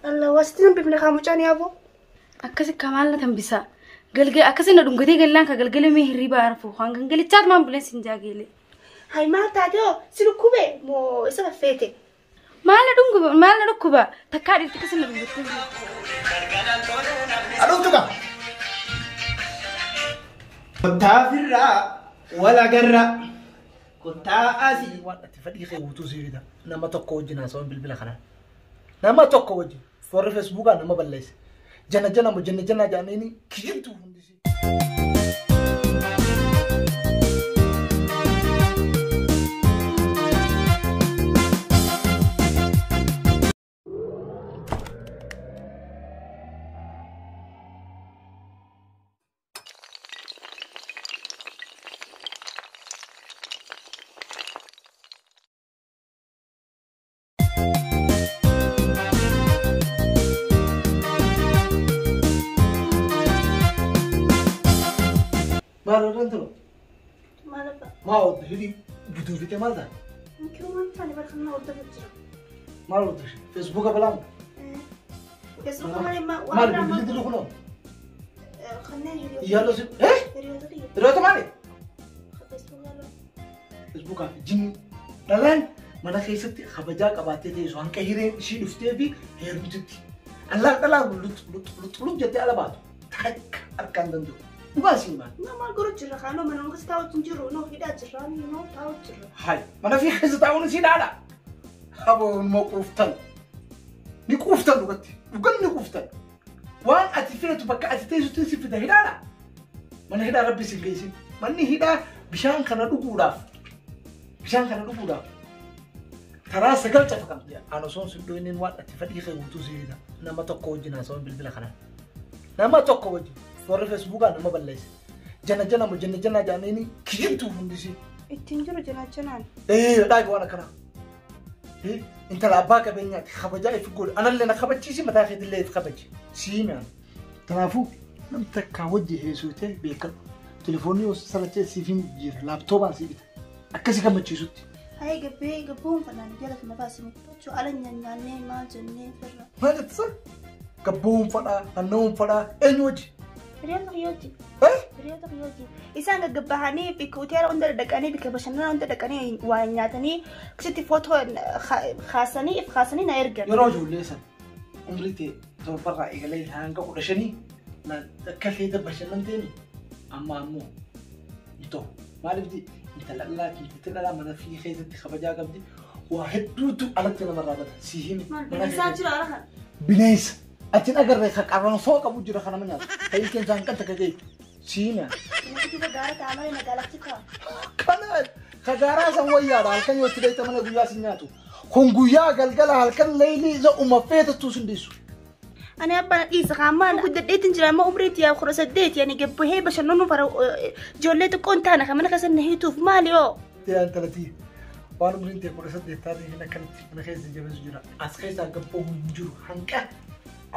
Allah wasitti nan bifne kaa mucaan yaaboo. Akkasi kamaal na tambisa. Galgala akkasi na dhungatee gallaan ka galgala mee hirriba arfu waan gangalichaat maan buleen sin jaageele. Hay maal taate hoo si dhukkube moo isa faffeete? Maal na dhunguba maal na dhukkuba takkaa dhiirti akkasi na dhungatee. Aduutu ka. Kottaa firraa wal agarra. Kottaa asii. Waan ati fedhii kee guutuu sii fida. Nama tokko wajjin haasawaan bilbila kanaan. Nama tokko wajjin. Warri Feesbuukaa nama balleesse. Jana jana moo jana jana jedhanii kijibtuu hundisii. Maal irraan tolu? Maal abbaa? Maa odda hidhii guduufite maal taate? Mukkeen waan taane bara kana hordofaa jira. Maal odda Feesbuuka balaamu? Feesbuuka malee Maal waan biraa bilbilli dilu kunoo? Kanneen hiriyoota. Iyyaaloo si? Eh? Hiriyoota kiyya. Hiriyoota maali? Feesbuuka irra. Feesbuukaa fi jinni. Dhalaan mana keessatti kabajaa qabaattee teessu hanqa hireen ishii dhuftee fi heerumtitti. Allaan dhalaa luxu luxu luxu jettee ala baatu takka harkaan danda'u. Dhugaa siin maal? Noo maal godhu jirra kaa noo mana keessa taa'u hin jiru noo hidhaa jirra noo taa'u jirra. Hai, mana fi keessa taa'uun isii dhaadha. Haboo immoo quuftan. Ni quuftan dhugatti. Dhugan ni quuftan. Waan ati feetu bakka ati teessutti si fida hidhaadha. Mana hidhaa rabbi si geessin. Manni hidhaa bishaan kana dhuguudhaaf. Bishaan kana dhuguudhaaf. Taraa sagal cafaqamte. Ani osoon si dhooyiniin waan ati fedhii kee guutuu si fida. Nama tokko wajjin haasawaan bilbila kanaan. Nama tokko wajjin. Warri Feesbuukaa nama balleesse. Jana jana moo jana jana jedhanii kijibtuu hundisii. Ittiin jiru jana janaan. Dhaabi waan akkanaa. Intala abbaa qabeenyaati kabajaa ifi godhu anallee na kabachiisi mataa keetillee if kabaji. Sii mi'aan. Kanaafuu namni takkaa wajji heesuutee beekadhu. Telefoonni osoo salachee siif hin jira laaptoopaan sii bita. Akkasi gammachiisutti. Hayi gabbee gabboon fanaan jala kana baasine tochuu ala nyaanyaannee maal jennee firra. Maal jettisa? Gabboon fadhaa, naanna'uun fadhaa, eenyu wajji? Hiriyoota kiyyooti. Eh? Hiriyoota kiyyooti. Isaan gaggabahanii bikka hoteela hunda dhaqanii bikka bashannana hunda dhaqanii waa nyaatanii akkasitti footoo kaasanii if kaasanii na ergan. Yeroo ijoollee sana umrii ta'e torbarraa eegalee hanga 15 akka feeta bashannanteeni amma ammoo hin ta'u. Maaliif intala dhalaa intala dhalaa mana fi keessatti kabajaa qabdi waa hedduutu alatti namarraa bata si himi. Bineensaa jira ala kana. Bineensa achi agarree ka qarranfoo qabu jira kana nama nyaata. Kan ilkeen isaan kan takka ga'e si himi. Bineensi gaara ta'a malee magaalatti ta'a. Kana ka gaaraa san wayyaadha halkan yoo itti dheeyta mana guyyaa si nyaatu. Kun guyyaa galgala halkan leelii isa uma feetattuu sin dhiisu. Ani abbaan dhiisa qaamaan guddadheetiin jira amma umriitti yaa 18 yani gabbahee bashannanuu fara ijoollee xiqqoon taana kan mana keessa na hiituuf maali yoo. Yaa intalatii waan umriin ta'e 18 taatee hin akkanatti mana keessa jabeessu jira. As keessaa gabboo hin jiru hanqa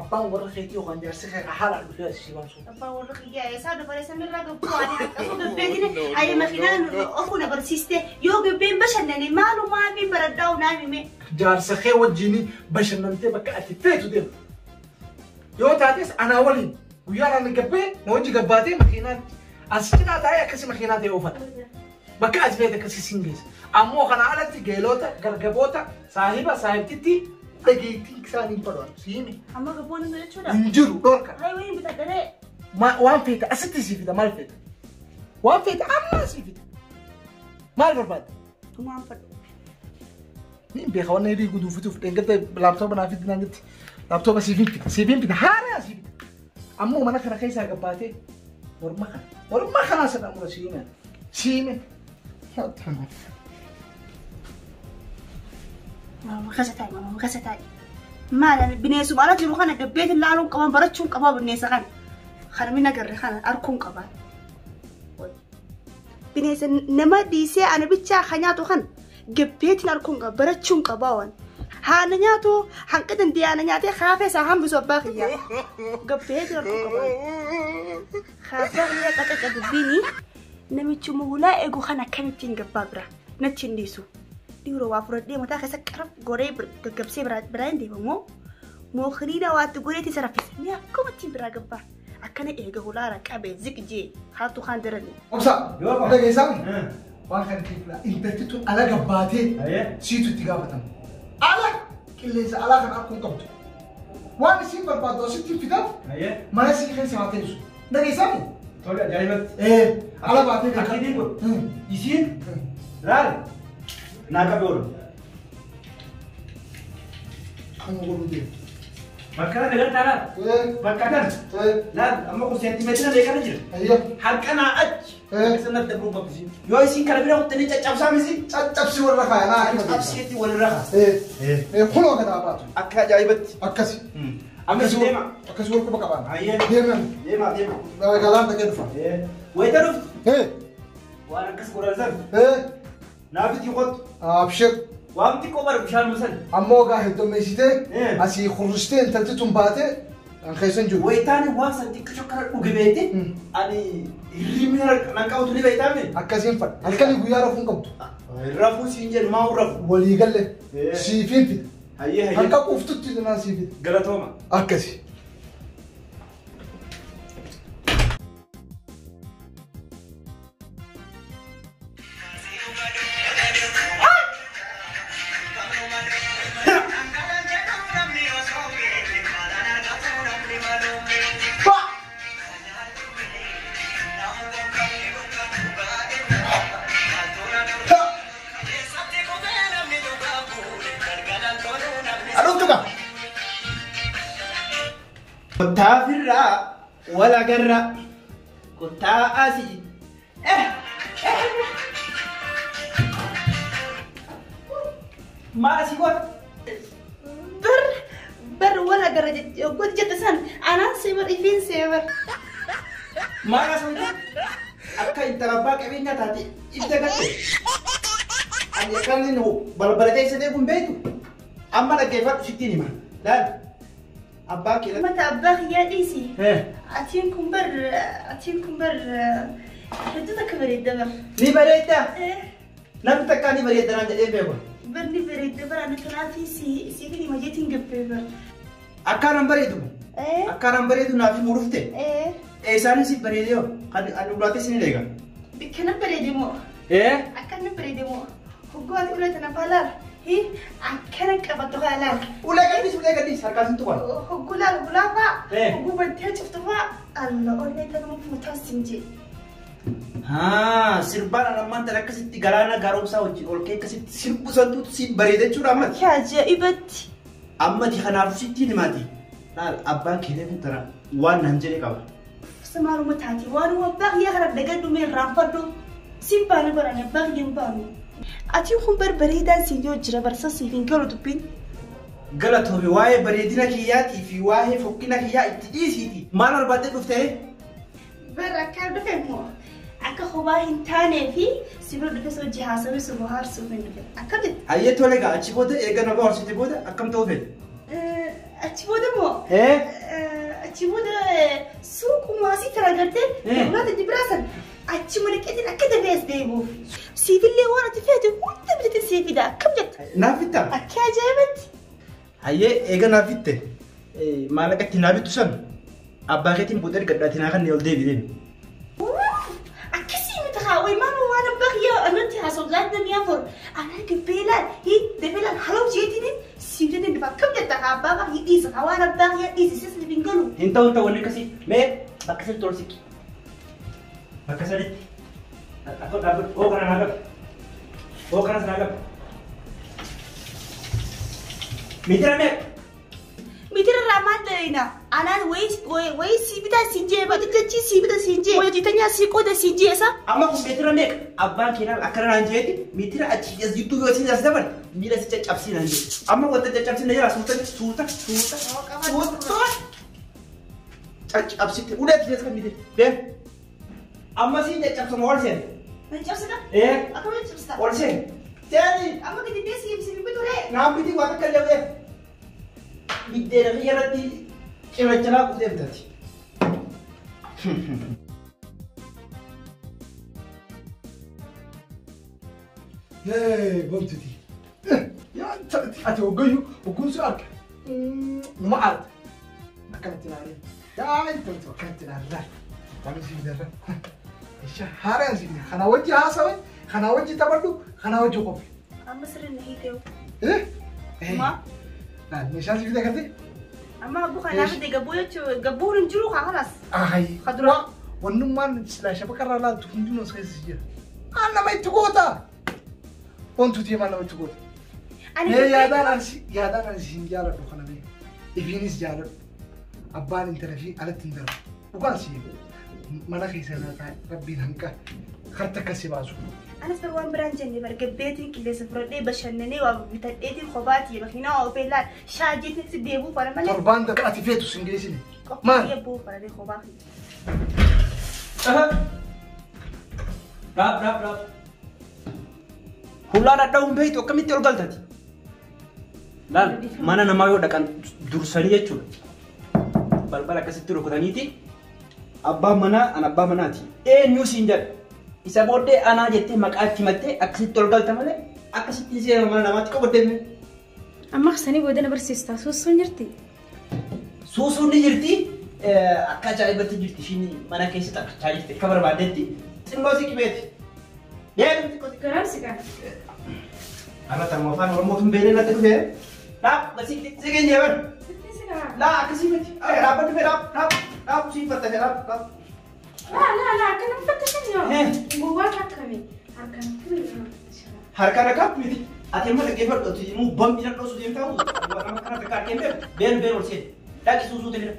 abbaan warra keetii yookaan jaarsi kee haala dhufee as si baamsu. Abbaan warra kiyyaa eessaa dabaree samirraa gabboo ani osoo gabbeetiin ani makiinaan ofuu na barsiiste yoo gabbeen bashannane maalumaa fi baradhaa'u naa hime. Jaarsa kee wajjin bashannantee bakka ati feetu deema. Yoo taates anaa waliin guyyaan ani gabbee na wajji gabbaatee makiinaan as cinaa taa'ee akkasi makiinaa ta'e oofata. Bakka ati feete akkasi siin geessa. Ammoo kana alatti geelota gargaboota saahiba saahibtitti dhageettiin isaanii hin fadhu si himi. Amma gabboon hin jechuudha. Hin jiru dhorka. Hayi wayiin bitadharee. Waan feete asitti sii fida maal feete? Waan feete amma sii fida. Maal barbaadda? Waan fadhu. Ni beeka waan hidhii guduunfituuf dheengadda laaptoopa naa fiddi naan jetti. Laaptoopa siif hin fida siif hin fida haaraa siif fida. Ammoo mana kana keessaa gabbaatee morma kana morma kanaa sana mura si hime si hime. Mama keessa taa'i mama keessa taa'i. Maal bineensuma ala jiru kana gabbeetiin laaluun qaban barachuun qaba bineensa kana. Kana mina agarre kana arguun qaba. Bineensa nama dhiisee ana bichaa kan nyaatu kana gabbeetiin arguun qaba barachuun qaba waan. Haana nyaatu hanqa danda'e ana nyaatee kaafee isaa hambisu abbaa kiyyaa. Gabbeetiin arguun qaba. Kaafee kiyyaa qacaca dubbiini namichuma hulaa eegu kana akkamittiin gabbaa bira natti hin dhiisu. Dhiiroo waa fudhadhee mataa keessa qaraf goree gaggabsee biraa hin deemamoo Mookiriina waatti godheeti isa raffise. Mee akkuma ittiin biraa gabbaa. Akkana eega hulaara qabee ziqjee haatu kaan darani. Obsa, dhageessaa? Waan kana keessa intalti tun ala gabbaatee siitu itti gaafatama. Ala qilleensa alaa kan akkuma qabdu. Waan isiin barbaaddu asitti fidaaf mana sii keessa haa teessu. Dhageessaa? Tole ajaa'ibatti. Ala baatee Akkiitiin kun isiin laal naa qabe oolu. Kan godhu deemu. Bakka kana gartaa laal. Bakka kana. Laal amma kun seentimeetira meeqana jira? Harka naa achi. Sanatti dabruu qabdi. Yoo isiin kana bira kuttanii caccabsaa misi? Caccabsi warra kaaya naa akima. Caccabsiitti walirra kaaya. Kunoo kana baatu. Akka ajaa'ibatti. Akkasi. Akkasi deema. Akkasi wal quba qabaan. Deema. Deema deema. Galaan dhaqee dhufa. Wayita dhuftu. Waan akkas godhan san. Naafiti qottu. Abshir. Waan xiqqoo bara bishaan musan. Ammoo gaa heddummeessitee asii kurristee intalti tun baatee kan keessan jiru. Wayitaani waan san xiqqoo kana dhuge beekte ani hirribni nan qabatu ni beektaame. Akkasiin fadha. Halkanii guyyaa rafuun qabdu. Rafuu siin jedhu maa rafu. Walii galle siifiin fida. Hayyee hayyee. Harka quuftutti naan siifida. Galatooma. Akkasi. Kottaa firraa wal agarra kottaa asii. Maal asii goota? Bar bar wal agarra goota jette san anaan seebar ifiin seebar. Maal asii goota? Akka intala abbaa qabeenyaa taate ibsa gatte. Ani akkan inni balbala teessee kun beektu amma dhaggeeffadhu sittiin hima. Laal. Abbaa kee. Mata abbaa kiyyaa dhiisi. Atiin kun bar hedduu takka bareedda bar. Ni bareedda? Namni takkaa ni bareedda naan jedhee beeku. Bar ni bareedda bar ani kanaaf siifin hima jeetiin gabbee bar. Akkaan bareedu? Akkaan bareedu naaf himuu dhufte? Isaanis bareedee yoo kan ani ulaatee sin eega. Bikkana bareede moo? Akkana bareede moo? Hoggoo ati ulee tana faalaal. Akkana qabattu haalaal. Ulee gadhiis ulee gadhiis harkaan sin tuqan. Hoggoo laal bulaa faa. Hoggoo bantee cuftu faa. Alla onnee tanuma fuutaa sin jee. Haa sirbaan ammaan tan akkasitti galaana gaaromsaa wajjin ol kee akkasitti sirbu santuutu si bareeda jechuudha ammati. Ajaa'ibatti. Ammati kanaaf sittiin himaati. Laal abbaan kee kun tana waan naan jedhe qaba. Maaluma taate waanuma abbaa kiyyaa kana dagadhu mee irraanfadhu. Siin baanu barane abbaa kiyya hin baanu. Ati kun bar bareedaan siin yoo jira barsa siif hin galu dubbiin. Galatoomi waa'ee bareedina kiyyaatii fi waa'ee fokkina kiyyaa itti dhiisiiti. Maal barbaaddee dhuftee? Bar akka dhufe immoo akka kophaa hin taanee fi si bira dhufe hojii haasawee si bohaarsuuf hin dhufe. Akkam jette? Hayyee tole egaa achi booda eega na bohaarsite booda akkam ta'uu fedhe? Achi booda moo? Achi booda suuquma asii tara gartee ulaa dibiraasan achi malaqeetiin akka dafee as deebi'uuf. Siifillee waan ati feete hunda bitee sii fida akkam jetta? Naaf bittaa? Akka ajaa'ibatti. Hayyee eega naaf bitte maallaqa itti naa bittu san abbaa keetiin booda ergadhaatii naa kanneen ol deebi deemi. Akkasii miti haa wayi maama waan abbaa kiyyaa anatti haasa'u laata mi'a afur anaa gabbee laal hii dafee laal haloo jeetiin siif jedhee dhufa akkam jetta haa abbaa kiyyaa dhiisa haa waan abbaa kiyyaa dhiisi sis hin galu. Hin ta'u hin ta'u wanni akkasii mee bakka sadiitti ol siqi. Bakka sadiitti. Akka dhaabbatu oo kana naa qabi. Oo kanas naa qabi. Mitira meeqa? Mitira irraa maal dalaynaa? Anaan wayii sii bitaa siin jee batichachii sii bita siin jee hojjetanyaa sii qooda siin jee isa. Amma kun mitira meeqa? Abbaan keenyaaf akkana naan jeeti mitira achi as jidduu yoo isin as dabale miila si caccabsii naan jee. Amma wanta caccabsii na jira suuta suuta suuta suuta caccabsitti ulee keessa kan miti deem. Amma siin caccabsama ol seen. Caccabsita? Akkam caccabsita? Ol seen. Seeni. Amma gadi deessi si bitu ree. Naan biti waan akka illee biddeena kiyya irratti cirracha laaquu deemtati. Boomtiti. Yaa ati hoggayyuu hogguun si arge. Numa aarta. Akkanatti ilaalee. Yaa intalti akkanatti ilaalee. Waan si fidarra. Meeshaa haaraan si fida. Kanaa wajji haasawe, kanaa wajji taphadhu, kanaa wajji qofi. Amma sirri na hiiteewu. Eh? Ma? Laal meeshaan si fida gartee? Amma abbuu kanaa fide gabbuu jechuun gabbuun hin jiru haa halas. Ayi. Kadura. Wannummaan silaa shabakarraa laaltu hundinuu as keessa jira. Maal nama itti goota? Wantuuti maal nama itti goota? Ani Mee yaadaan ani siin jaaladhu kana mee. Ifiinis jaaladhu. Abbaan intala fi alatti hin darbu. Dhugaan si mana keessa naa taa'e rabbiin hanqa harta akkas si baasu. Anis bar waan biraan jenne bar gabbeetiin qilleensa fudhadhee bashannanee waa bitadheetiin kophaati makiinaa oofee laal shaajeetiin si deebuu fara malee. Torbaan darbe ati feetu sin geessine. Maal? Qophii eebbuu fara kophaa. Raab raab raab. Hulaa dhadhaa'uun beektu akkamitti ol galtati? Laal mana namaa yoo dhaqan dursanii jechuudha. Balbala akkasitti rukutaniiti abbaan manaa an abbaa manaati. Eenyu siin jedha. Isa booddee anaa jettee maqaa itti himattee akkasitti ol galta malee akkasitti seera mana namaatti qofa deemne. Amma sanii booda na barsiistaa suusuun jirti. Suusuun ni jirti. Akka ajaa'ibatti jirti ishiin mana keessa taphachaa jirti akka barbaaddetti xinnoo si qibeeti. Deemu xiqqoo si. Garaan si qaba. Har'a tanuma afaan Oromoo hin beekne natti dhufee. Dhaab basii si keenya bar. Sitti si qaba. Laa akkasii miti. Dhaabbadhu fee dhaab dhaab dhaab siin fatta fee dhaab dhaab. Laa laa laa akkana uffatta yoo. Gowwaa akkami harkaan kami. Harkaan akka miti. Ati amma dhaggeeffadhu ati immoo bambi dhadhoosu deemtaa nama kana takka argee beeku beenu beenu ol seeni. Dhaqi suusuu ta'e.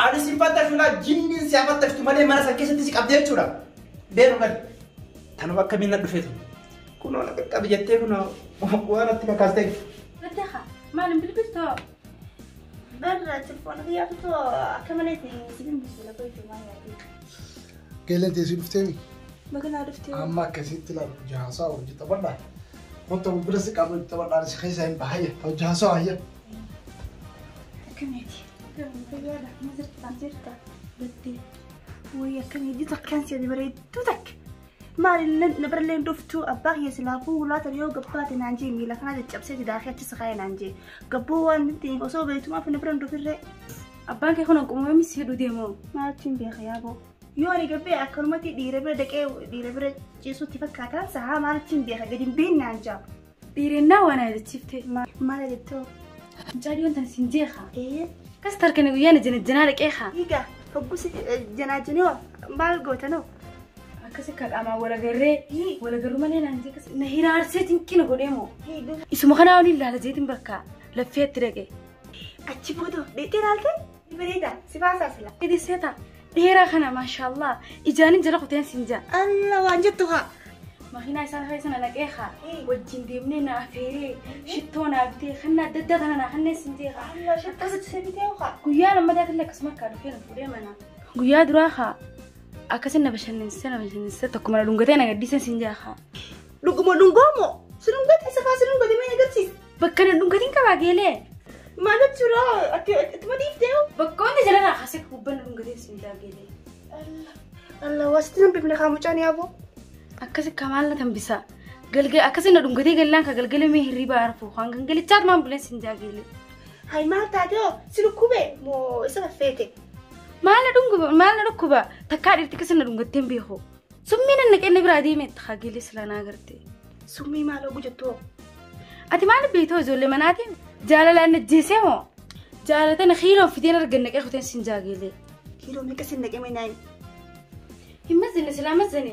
Ani sin fattashu laa jinniin si hafattashtu malee mana san keessatti si qabdee jechuudha. Beenu gadi. Tanuma akkamiin na dhufeetu. Kunoo na qaqqabi jettee kunoo waan atti kakaastee. Baddaha maal hin bilbiltoo? Barra telefoona kiyyaatu akka malee si bilbilu lafa itti maal yaadee. Geelleen teessii dhufteemi. Maganaa dhuftee. Amma akkasitti ilaalu jahaasaa hojii taphadhaa. Wanta bira si qabu taphadhaan si keessa hin bahayya. Hojii haasaa hayya. Akkamiiti? Fayyaadha. Ma jirta? Jirta. Baddee. Wayii akkamiiti takkaan si bareedduu takka. Maal na barallee dhuftu abbaa kiyya silaafuu hulaatan yoo gabbaate naan jee miila kana caccabsee daakee achi siqaa'ee naan jee. Gabbuu waan ta'eef osoo beektumaaf na bira hin dhufirree. Abbaan kee kun qumamee si hidhu deemoo? Maaltu beeka yaaboo? Yoo ani gabbee akkanumatti dhiira bira dhaqee dhiira bira ciisutti fakkaataan sahaa maaltu beeka gadi hin beeknaan jaa. Dhiirennaa waan ajaa'ibsiifte. Maal jettoo? Mucaa tan siin jeeqa. Akkas tarkanii guyyaan janajjanaa dhaqee haa. Egaa hoggusi janaajinoo maal gootanoo? Akkas akka qaamaan walagarree walagarru malee naan jee akkas na hiraarsee cinqina godhee moo. Isuma kanaa waliin ilaala jeetiin bakka laffeetti dhaqe. Achi booda dheettee ilaalte bareeda si baasaa sila. Seeta dheeraa kana maashaallah ijaanin jala kuteen siin jaa. Alla waan jettu haa. Makiinaa isaa keessa na naqee haa wajjin deemnee na afeeree shittoo naa bitee kan adda addaa kana naa kanneen siin jee haa. Alla shittoo si bitee haa. Guyyaa lammataa akkasuma akka dhufee na fuudhee mana. Guyyaa duraa haa akkasii na bashannansiisee tokko mana dhungatee na gaddisee siin jaa haa. Dhuguma dhungoomoo si dhungatee safaa si dhungatee mee agarsiisa. Bakka na dhungatiin qabaa geelee. Maal jechuudha ittuma dhiiftee. Bakka wanti jalarraa kaasee gubbaan na dhungatee siin jaa geelee. Alla waasitti nan bifne haa mucaan yaaboo. Akkasi maal na tambisa. Galgala akkasii na dhungatee gallaan ka galgala mee hirriba arfu waan gangalichaat maan buleen siin jaa geelee. Hayi maal taatee si dhukkube moo isa faffeete? Maal na dhukkuba takkaa dhiirti akkasii na dhungattee hin beeku. Summii nan naqee na biraa deemee haa geelee sila naa garte. Summii maal oguu jettoo? Ati maal beektoo ijoollee manaatiin jaalalaan na jeesee moo? Jaalatan kiiloo fideen argan naqee kuteen siin jaa geelee. Kiiloo meeqa siin naqee mee naayin? Hin mazinne silaa mazinne.